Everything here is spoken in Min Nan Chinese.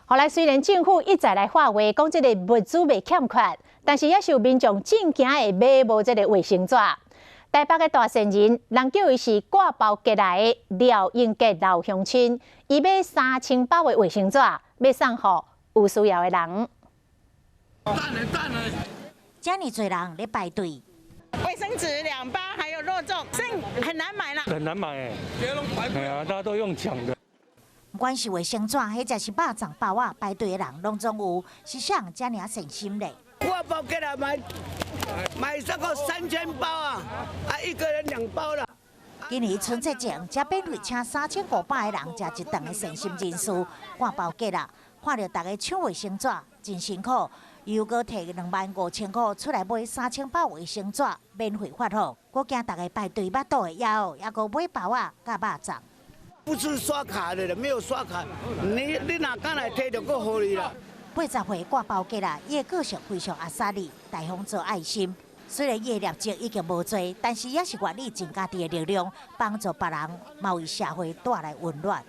後來雖然政府一再來喊話，講這個物資袂欠缺，但是也是有民眾真驚會買無這個衛生紙。台北的大善人，人叫伊是割包結來的廖英傑老鄉親，伊買3000包的衛生紙，欲送予有需要的人。遮爾濟人咧排隊。衛生紙兩包，還有肉粽，很難買啦。很難買，哎呀，大家都用搶的。毋管是衛生紙，或者是肉粽包仔，排隊的人攏總有，是啥遮爾善心咧？割包過來買，買這個3000包啊，啊一個人兩包啦。今年春節前，才免費請3500個人食一頓的善心人士割包結啦，看著大家搶衛生紙真辛苦，又閣提25,000箍出來買三千包衛生紙，免費發予，閣驚大家排隊腹肚會枵，猶閣買包仔佮肉粽。不是刷卡的，沒有刷卡，你若敢來提就閣予你啦。80歲割包結啦，伊的個性非常阿莎力，大方做愛心。雖然伊的業績已經無濟，但是也是願意盡家己的力量，幫助別人，嘛為社會帶來溫暖。